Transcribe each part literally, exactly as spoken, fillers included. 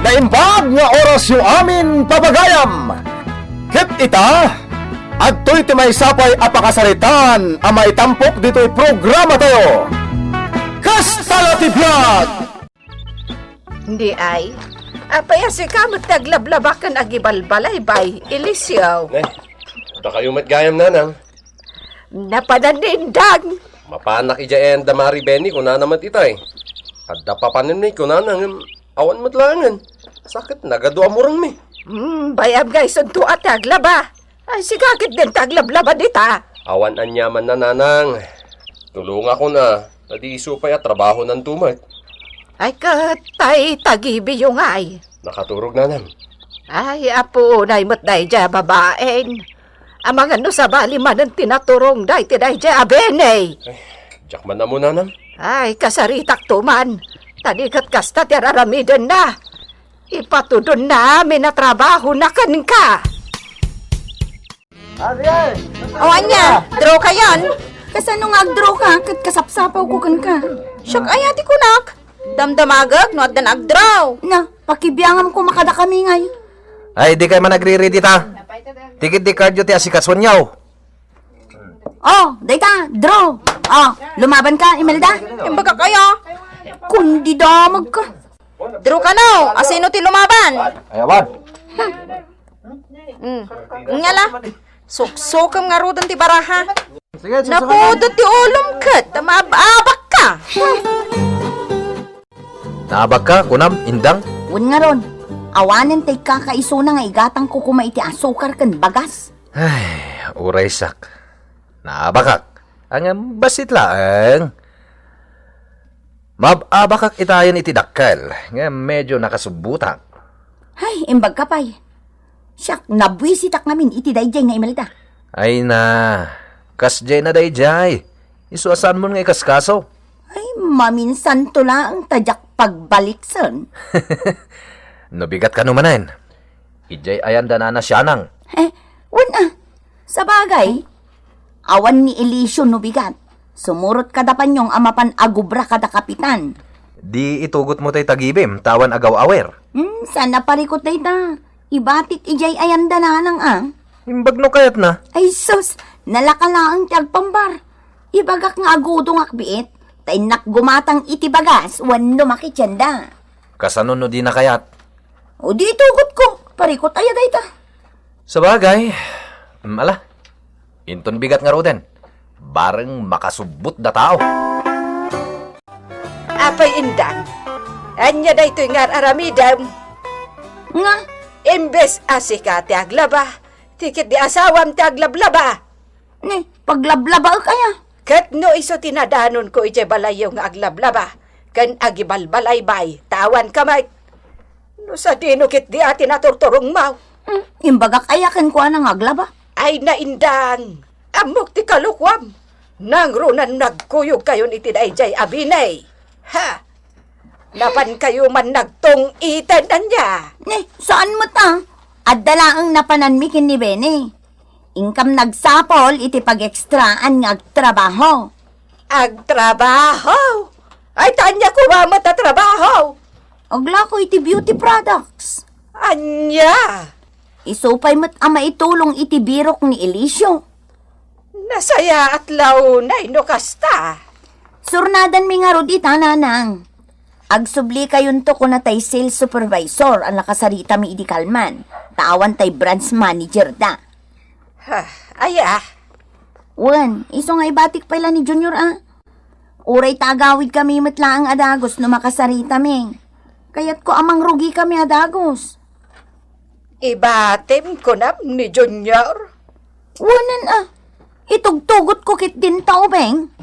Naimbag nga orasyo amin, pagayam! Ket ita, adtoy ti maysa pay a pakasaritaan a maitampok ditoy programatayo. Kasta la ti biag! Diay, apay a sika met ti aglablaba ken agibalbalay, bay, Eliseo? Ne, dakayo met gayam, nanang. Napanan ni Indang. Mapanak idiay ayan da Mari Beni, kunana met itay. Adda papanen ni kunana ngem awan met laengen. Sakit nagadu a murengmi. Hmm, bayam nga isunto a ti aglaba. Ay, sika ket din ti aglablaba dita. Awan aniamanna, nanang. Tulongakon a, ta di isu pay a trabahonanto met. Ay, ket tay tagibiyo ngay. Nakaturog, nanang. Ay, apo, nay met daydiay a babaen. Amangan no sabali manen ti naturong dayta daydiay a Beni. Ay, diak man ammo, nanang. Ay, kasaritakto man. Ta di ket kasta ti ar-aramidenna. Ipatudonna amin a trabahona kenka. Aw, ania, draw kayon? Kasano nga agdraw ka ket kasapsapawko kenka? Siak aya ti kunak. Damdamagek no addan agdraw. Na, pakibiangam koma kadakami ngay. Ay, dikay man agriridi ta. Ti ket di kardyo ti asikasuenyo. Oh, dayta, draw. Oh, lumaban ka, Imelda? Imbagak aya. Kundi damag ka. Draw kano, asino ti lumaban? Ay, awan. Hmm. Nya la, suksukem ngaruden ti baraha. Sige, suksukem. Napudot ti ulom ket maab-abak ka. Naabak ka, kunam, Indang? Wen ngarud, awanen tay kakaisuna nga igatangko koma iti asukar ken bagas. Ay, uraysak. Naabakak. Ngem bassit laeng. Maab-abakak itayen iti dakkel, ngem medio nakasubbotak. Ay, imbag ka pay. Siak, nabuisitak ngamin iti daydiay nga Imelda. Ay na, kasdiay na daydiay. Isu a saanmon nga ikaskaso. Ay, maminsanto laeng ta diak pagbaliksen. No bigat kano manen, idiay ayan da nana sianang. Eh, wen a. Sabagay, awan ni Eliseo no bigat. Sumurot kada panyong a mapan agubra kada kapitan. Di itugotmo tay tagibim, ta awan agaw-awer. Hmm, saan a parikut dayta. Ibatik idiay ayan da nanang a. Imbag no kayatna. Ay sus, nalaka laeng ti agpambar. Ibagak nga agudongak biit, ta innak gumatang iti bagas wenno makitienda. Kasano no dina kayat? O di itugotko, parikut aya dayta. Sabagay, mm, ala, inton bigat ngaruden, bareng makasubbot da tao. Apay Indang, ania daytoy nga ar-aramidem? Nga? Imbes a sika ti aglaba, ti ket di asawam ti aglablaba. Ni, paglablabaek aya? Ket no isu ti nadanonko idiay balayyo nga aglablaba, ken agibalbalaybay, ta awan ka met. No sadino ket di a ti naturturongmo? Hmm, imbagak aya kenkuana nga aglaba? Ay, naindang, ammok ti kalokuam. Nangruna no nagkuyogkayon iti daydiay a Beni. Ha! Napankayo man nagtung-iten ania? Ni, saan met a. Adda laeng napananmi ken ni Beni. Inkam nagsapol iti pagekstraan nga agtrabaho. Agtrabaho? Ay, ta ania koma met a trabaho? Aglako iti beauty products. Ania? Isu pay met a maitulong iti birok ni Eliseo. Nasayaat la unay no kasta. Surnadanmi ngarud ita, nanang. Agsublikayon to kuna tay sales supervisor a nakasaritami idi kalman, ta awan tay branch manager da. Ha, aya? Wen, isu nga ibatik pay la ni Junior a. Uray ta agawidkami met laeng a dagus no makasaritami. Kayatko a mangrugikami a dagus. Ibatim, kunam ni Junior? Wenen a, itugtugotko ketdin ta ubing.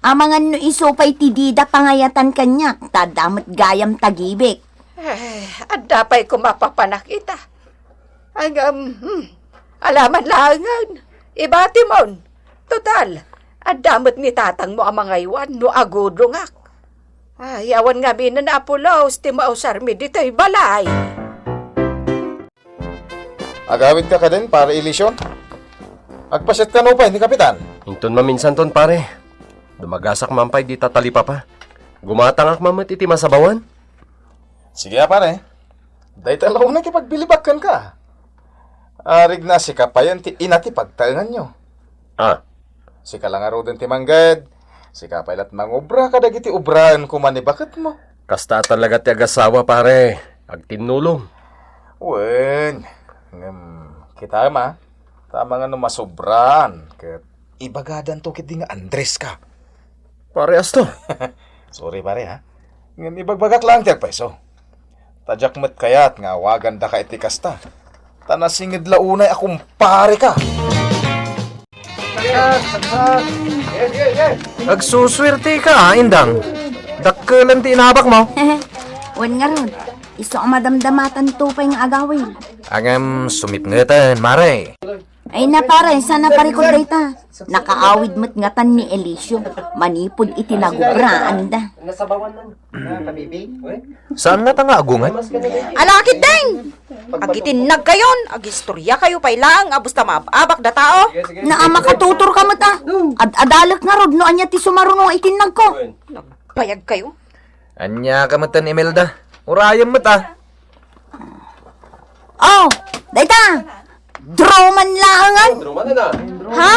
Amangan no isu pay ti dida pangayatan kaniak, ta adda met gayam tagibik. Ay, adda pay koma papanak ita. Ngem, hmm, alaman laengen. Ibatimon. Total, adda met ni tatangmo a mangaywan no agudongak. Ay, awan ngamin a pulos ti mausarmi ditoy balay. Agawidka kadin, Pare Eliseo? Agpasiatkano pay ni Kapitan? Inton maminsanton, pare. Dumagasak man pay dita talipapa. Gumatangak man met iti masabawan. Sige a, pare. Dayta la unay ti pagbilibak kenka. Arigna, sika payen ti ina ti pagtaenganyo. Ah. Sika la ngaruden ti mangged, sika pay la't mangubra kadagiti ubraen koma ni baketmo. Kasta talaga ti agasawa, pare. Agtinnulong. Wen, ngem, kitaem a, ta amangan no masubraan, ket ibagadanto ketdi nga Andres ka. Pare, asto. Sorry, pare, ha? Ngem ibagbagak laeng ti agpayso. Ta diak met kayat nga awagandaka iti kasta. Ta nasinged la unay a kumpare ka. Agsusuerteka, Indang. Dakkel ti inabakmo. Wen ngarud, isu a madamdamatanto pay nga agawid. Ngem sumipngeten, mare. Ay na, pare, saan a parikod dayta? Nakaawid met ngatan ni Elicio manipud iti nagubraanda. Saan ngata nga agunget? Ala, ketdin! Agitinnagkayon, agistoriakayo pay laeng a basta maab-abak da tao. Naa, makatutorka met a. Ad-adalek ngarud no ania ti sumaruno iti tinnagko. Nagbayagkayo. Ania ka met, Imelda? Urayem met a. Oh, dayta! Draw man laengen! Ha?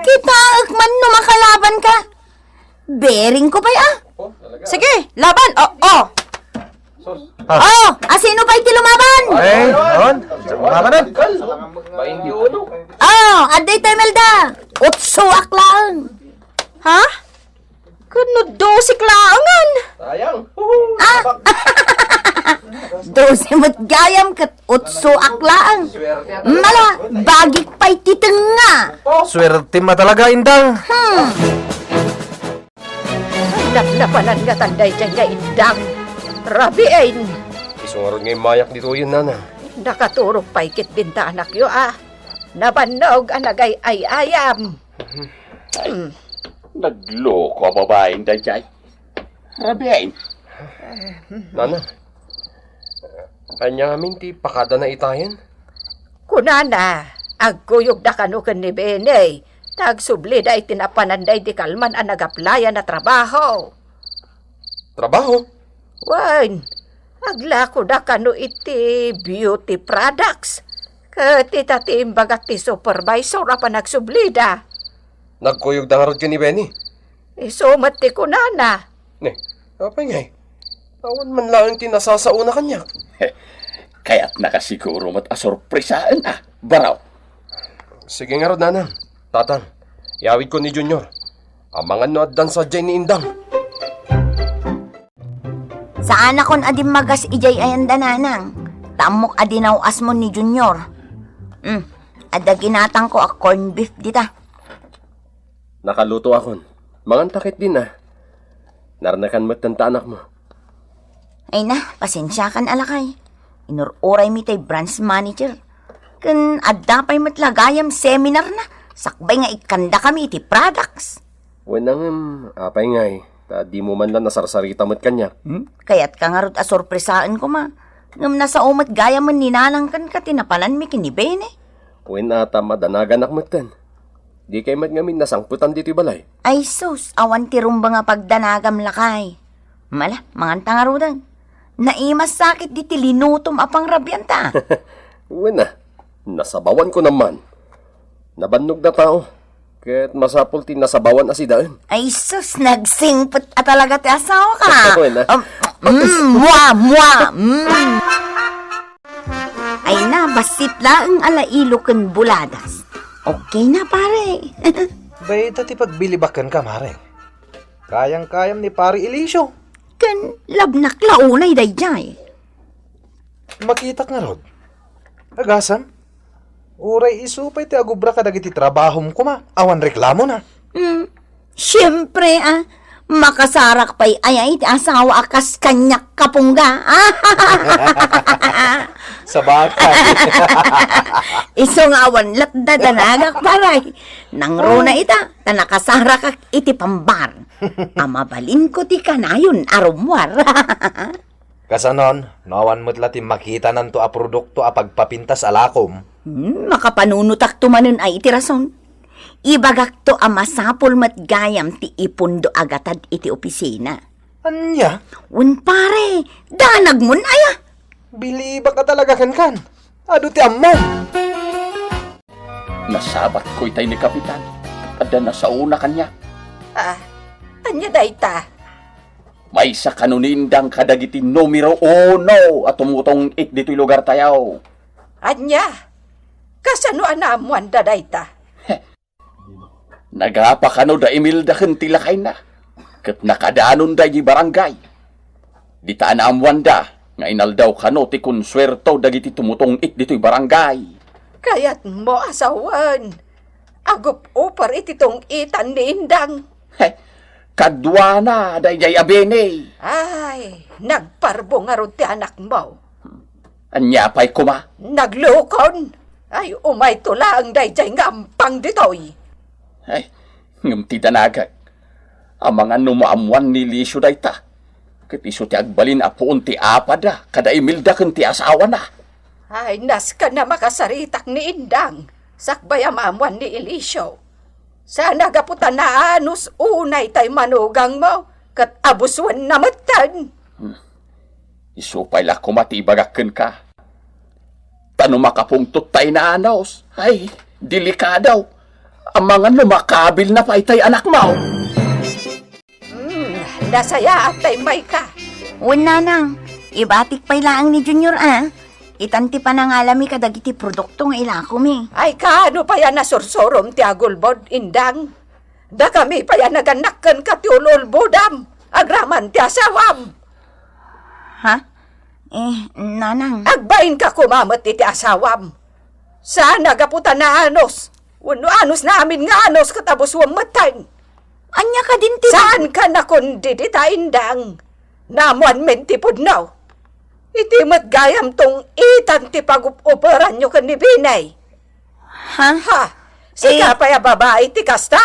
Kitaek man no makalabanka. Bearing ko pay a. Sige, laban! Oh, oh! Oh, asino pay ti lumaban? Eh, on? Lumaban na. Oh, adda ita, Imelda. Utsoak laeng. Ha? Ket no dosek laengen? Sayang. Ah! Dose met gayam ket utsoak laeng. Mala, bagik pay ti tengnga. Suertem a talaga, Indang. Hmm. Naplapanan ngatan daydiay nga Indang. Rabiin. Isu ngarud nga immayak ditoyen, nana. Nakaturog pay ketdin ta anakyo a nabannog a nagay-ay-ayam. Hmm. Nagloko a babaen daydiay. Rabiin. Nana, ania ngamin ti pakadana itayen? Kunana, agkuyogda kano ken ni Benny, ta agsublida iti napanan daydi kalman a nag-applyan a trabaho. Trabaho? Wen, aglakoda kano iti beauty products. Ket ita ti imbagak ti supervisor a panagsublida. Nagkuyogda ngarud ken ni Benny? Isu met ti kunana. Ne, apay ngay? Awan man laeng ti nasasaona kaniak. Kayatnaka siguro met a sorpresaen a, Baraw. Sige ngarud, Nanang. Tatang, iyawidko ni Junior. Amangan no addan sadiay ni Indang. Saanakon a dimmagas idiay ayanda, Nanang. Ta ammok a dinaw-asmo ni Junior. Hmm, adda ginatangko a corned beef dita. Nakalutoakon. Manganta ketdin a. Narnekan metten ta anakmo. Ay na, pasensiakan a lakay. Inur-uraymi tay branch manager. Ken adda pay met la gayam seminar na. Sakbay nga ikkandakami iti products. Wen a ngem, apay ngay, ta dimo man la nasarsarita met kaniak. Hmm? Kayatka ngarud a sorpresaen koma. Ngem nasao met gayamen ni Nanang kenka ti napananmi ken ni Bene. Wen a ta madanaganak metten. Dikay met ngamin nasangpetan ditoy balay. Ay sus, awan ti rumbeng a pagdanagam lakay. Mala, manganta ngaruden. Naimassakit diti linutom a pangrabianta. Wen a, nasabawanko naman. Nabannog da tao, ket masapul ti nasabawan a sidaen. Ay sus, nagsingpet a talaga ti asawaka. Wen a. Um, mm, mua, mua, mm. Ay na, bassit laeng a lailo ken buladas. Okay na, pare. Dayta ti pagbilibakenka, mare. Kayang-kayam ni Pare Elicio. Ken labnak la unay daydiay. Makitak ngarud. Agasam? Uray isu pay ti agubra kadagiti trabahom koma, awan reklamona. Hmm. Siempre, ah, makasarak pay aya iti asawa a kas kaniak, kapungga. Sabagay. Isu nga awan latda danagak, paray. Nangruna ita, ta nakasarakak iti pambar. A mabalinko ti kanayon a rummuar. Kasanon, no awan met la ti makitananto a produkto a pagpapintas a lakom? Hmm, makapanunotakto manen ay iti rason. Ibagakto a masapul met gayam ti ipundo a gatad iti opisina. Ania? Wen pare, danagmon aya? Bilibak a talaga kenkan. Adu ti ammom. Nasabatko itay ni Kapitan. Adda nasaona kaniak. Ah, ania dayta? Maysa kano ni Indang kadagiti numero uno a tumutong-it ditoy lugartayo. Ania? Kasano a naammoanda dayta? Nagapa kano da Imelda ken ti lakayna, ket nakadanonda idiay barangay. Dita a naammoanda nga inaldaw kano ti konsuerto dagiti tumutong-it ditoy barangay. Kayatmo a sawen, agup-uper iti tong-itan ni Indang. He, kaduana daydiay a bini. Ay, nagparbo ngarud ti anakmo. Ania pay koma? Naglukon! Ay, umayto laeng daydiay nga ampang ditoy. Ay, ngem ti danagek, amangan no maammoan ni Eliseo dayta. Ket isu ti agbalin a puon ti apada kada Imelda ken ti asawana. Ay, nasken a makasaritak ni Indang, sakbay a maammoan ni Eliseo. Sana gapu ta naanus unay tay manugangmo, ket abusuenna metten. Hmm. Isu pay la koma ti ibagak kenka. Ta no makapungtot tay naanus, ay, delikado. Amangan no makabilna pay tay anakmo. Hmm, nasayaat tay mayka. Wen, nanang, ibatik pay laeng ni Junior, a. Itan ti panangalami kadagiti produkto nga ilakomi. Ay, kaano pay a nasursurom ti agulbod, Indang? Dakami pay a nagannak kenka ti ululbodam, agraman ti asawam. Ha? Eh, nanang. Agbainka koma met iti asawam. Saan a gapu ta naanus, wenno anusna amin nga anus ket abusuem metten. Ania kadin ti Saanka nakundi dita, Indang? Naammoanmin ti pudno. Iti met gayam tong-itan ti pagup-uperanyo ken ni Binay. Ha? Ha? Sika Eh. pay a babai ti kasta?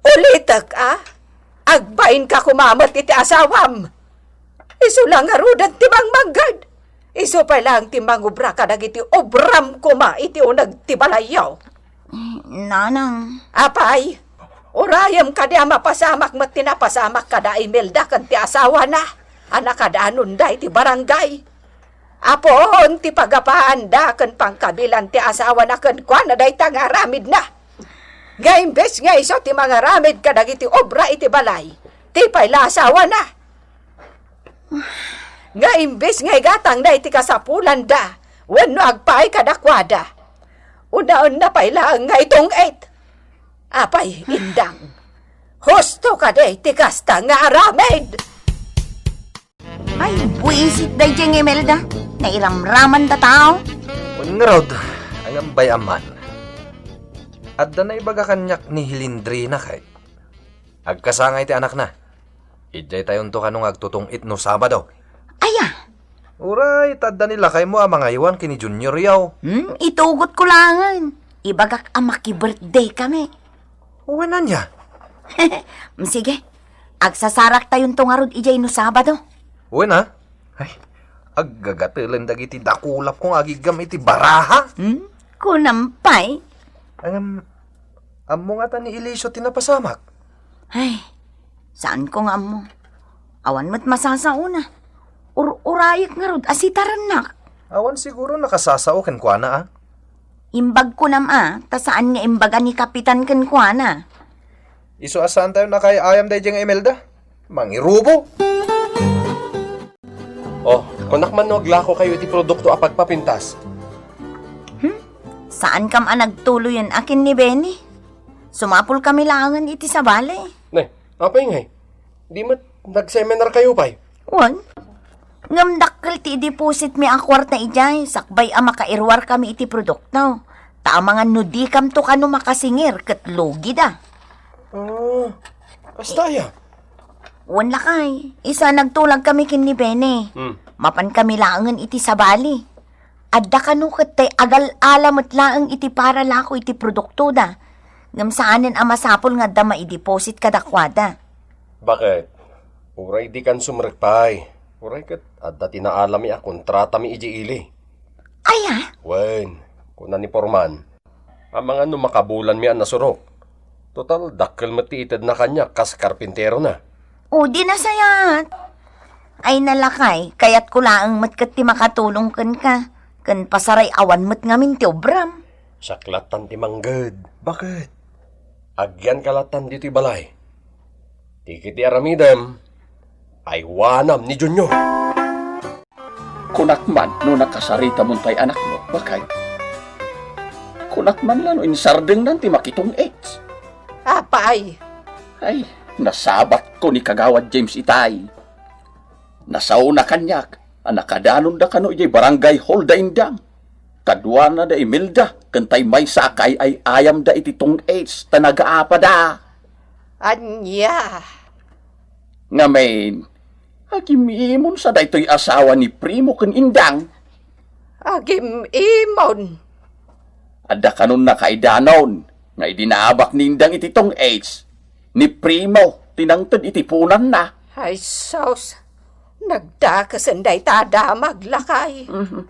Ulitek, a? Agbainka koma met iti asawam. Isu la ngaruden ti mangmangged. Isu pay laeng ti mangubra kadagiti obram koma iti uneg ti balayyo. Nanang. Apay, urayem kadi a mapasamak met ti napasamak kada Imelda ken ti asawana a nakadanonda iti barangay. Apuon ti pagapaanda ken pangkabilan ti asawana kenkuana dayta nga aramidna. Nga imbes nga isu ti mangaramid kadagiti obra iti balay, ti pay la asawana. Nga imbes nga igatangna iti kasapulanda wenno agpaay kadakuada, unaenna pay laeng nga itong-it. Apay, Indang, husto kadi ti kasta nga aramid? Ay, buisit daydiay nga Imelda. Nairamraman ta tao. Wen ngarud, angambay a man. Adda naibaga kaniak ni Hilindrina kay. Agkasangay ti anakna. Idiay tayonto kano nga agtutong-it no Sabado. Aya? Uray, ta adda ni lakaymo a mangaywan ken ni Junior yaw. Hmm, itugotko laengen. Ibagak a maki-birthday kami. Wen ania? Mm, sige. Agsasarak tayonto ngarud idiay no Sabado. Wen a? Ay, aggagatelen dagiti dakulapko nga agiggam iti baraha. Hmm? Kunam pay. Ngem, ammo ngata ni Eliseo ti napasamak? Ay, saanko nga ammo. Awan met masasaona. Ur-urayek ngarud a sitarennak. Awan siguro nakasasao kenkuana, a? Imbag kunam a, ta saan nga imbaga ni Kapitan kenkuana. Isu a saantayon a kaay-ayam daydiay nga Imelda. Mangirubo. Oh, kunak man no aglakokayo iti produkto a pagpapintas. Hmm? Saankam a nagtuloyen a ken ni Benny? Sumapulkami laengen iti sabali. Ne, apay ngay? Di met nagseminarkayo pay? Wen. Ngem dakkel ti idepositmi a kuarta idiay, sakbay a makairuarkami iti produkto. Ta amangan no dikamto kano makasingir ket lugida. Ah, kasta aya? Wen lakay, isu a nagtulagkami ken ni Benny. Hmm. Mapankami laengen iti sabali. Adda kano ket tay agal-ala met laeng iti para lako iti produktoda. Ngem saanen a masapul nga adda maideposit kadakuada. Baket? Uray dikan sumrek pay. Uray ket adda ti naalami a kontratami idiay ili. Aya? Wen, kuna ni Foreman, amangan no makabulanmi a nasurok. Total, dakkel met ti itedna kaniak kas karpinterona. O, di nasayaat. Ay, nalakay, kayatko laeng met ket ti makatulong kenka, ken pasaray-awan met ngamin ti obram. Siak lattan ti mangged. Baket? Agyanka lattan ditoy balay. Ti ket ti aramidem, aywanam ni Junior. Kunak man no nakasaritamon tay anakmo, baket? Kunak man la no insardengnan ti makitong-its. Apay! Ay, nasabatko ni Kagawad James itay. Nasaona kaniak a nakadanonda kano idiay barangay hall da Indang. Kaduana da Imelda ken tay maysa a kaay-ay-ayamda iti tong-its ta nagaapada. Ania? Ngamin, agim-imon sa daytoy asawa ni Primo ken Indang? Agim-imon. Adda kanon nakaidanon nga idi naabak ni Indang iti tong-its, ni Primo ti nangted iti punanna. Ay sus, nagdakesen dayta a damag, lakay. Mhm.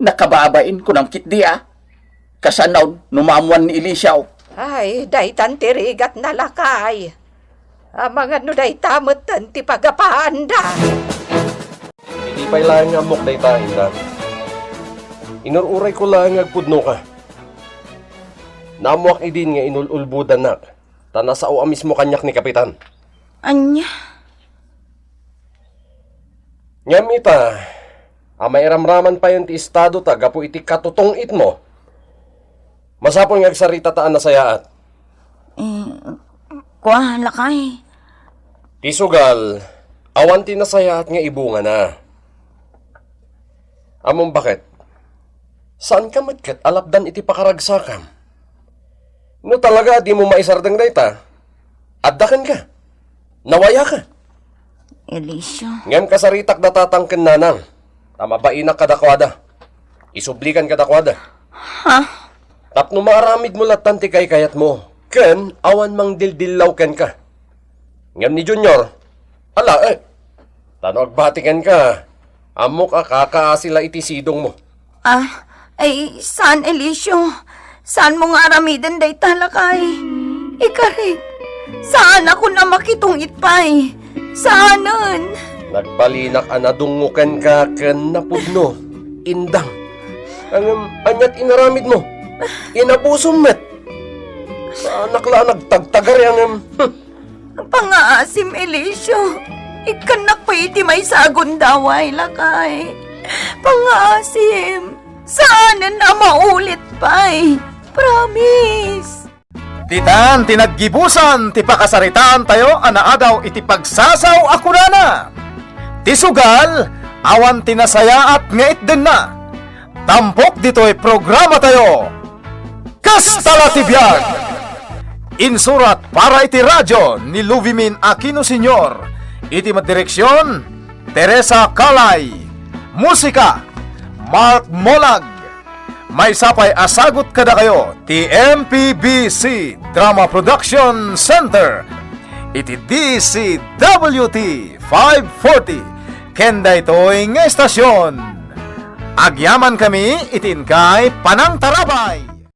Nakababain, kunam ketdi a. Kasanon no maammuan ni Eliseo? Ay, daytan ti rigatna, lakay. Amangan no dayta metten ti pagapaanda. Idi pay laeng nga ammok dayta, Indang. Inur-urayko laeng nga agpudnoka. Naammoak idin nga inul-ulbodannak, ta nasao a mismo kaniak ni Kapitan. Ania? Ngem ita, a mairamraman payen ti estado ta gapu iti katutong-itmo, masapul nga agsaritata a nasayaat. Eh, kua, lakay. Ti sugal, awan ti nasayaat nga ibungana. Ammom baket? Saanka met ket a lapdan iti pakaragsakam. No talaga a dimo maisardeng dayta, adda kenka. Nawayaka. Eliseo. Ngem kasaritak da tatang ken nanang, ta mabainak kadakuada. Isublikan kadakuada. Ha? Tapno maaramidmo lattan ti kaykayatmo, ken awan mangdildillaw kenka. Ngem ni Junior, ala, eh. Ta no agbati kenka, ammok a kakaasi la iti sidongmo. Ah, ay, saan, Eliseo? Saanmo nga aramiden dayta, lakay? Ikarik, saanakon a makitong-it pay. Saanen. Nagbalinak a nadungngo kenka ken napudno, Indang. Ngem, aniat inaramidmo? Inabusom met. Saanak la a nagtagtagari, ngem. Hmm. Pangaasim, Eliseo. Ikkannak pay iti maysa a gundaway, lakay. Pangaasim. Saanen a maulit pay. Promise. Ditan ti naggibusan ti pakasaritaantayo a naadaw iti pagsasao a kunana, ti sugal, awan ti nasayaat nga itdenna. Tampok ditoy programatayo, Kasta la ti biag! Insurat para iti radio ni Luvimin Aquino Senior. Iti madireksion, Teresa Calay. Musika, Mark Molag. Maysa pay a sagut kadakayo ti M P B C Drama Production Center iti D C W T five forty ken daytoy nga estasion. Agyamankami iti inkay panangtarabay.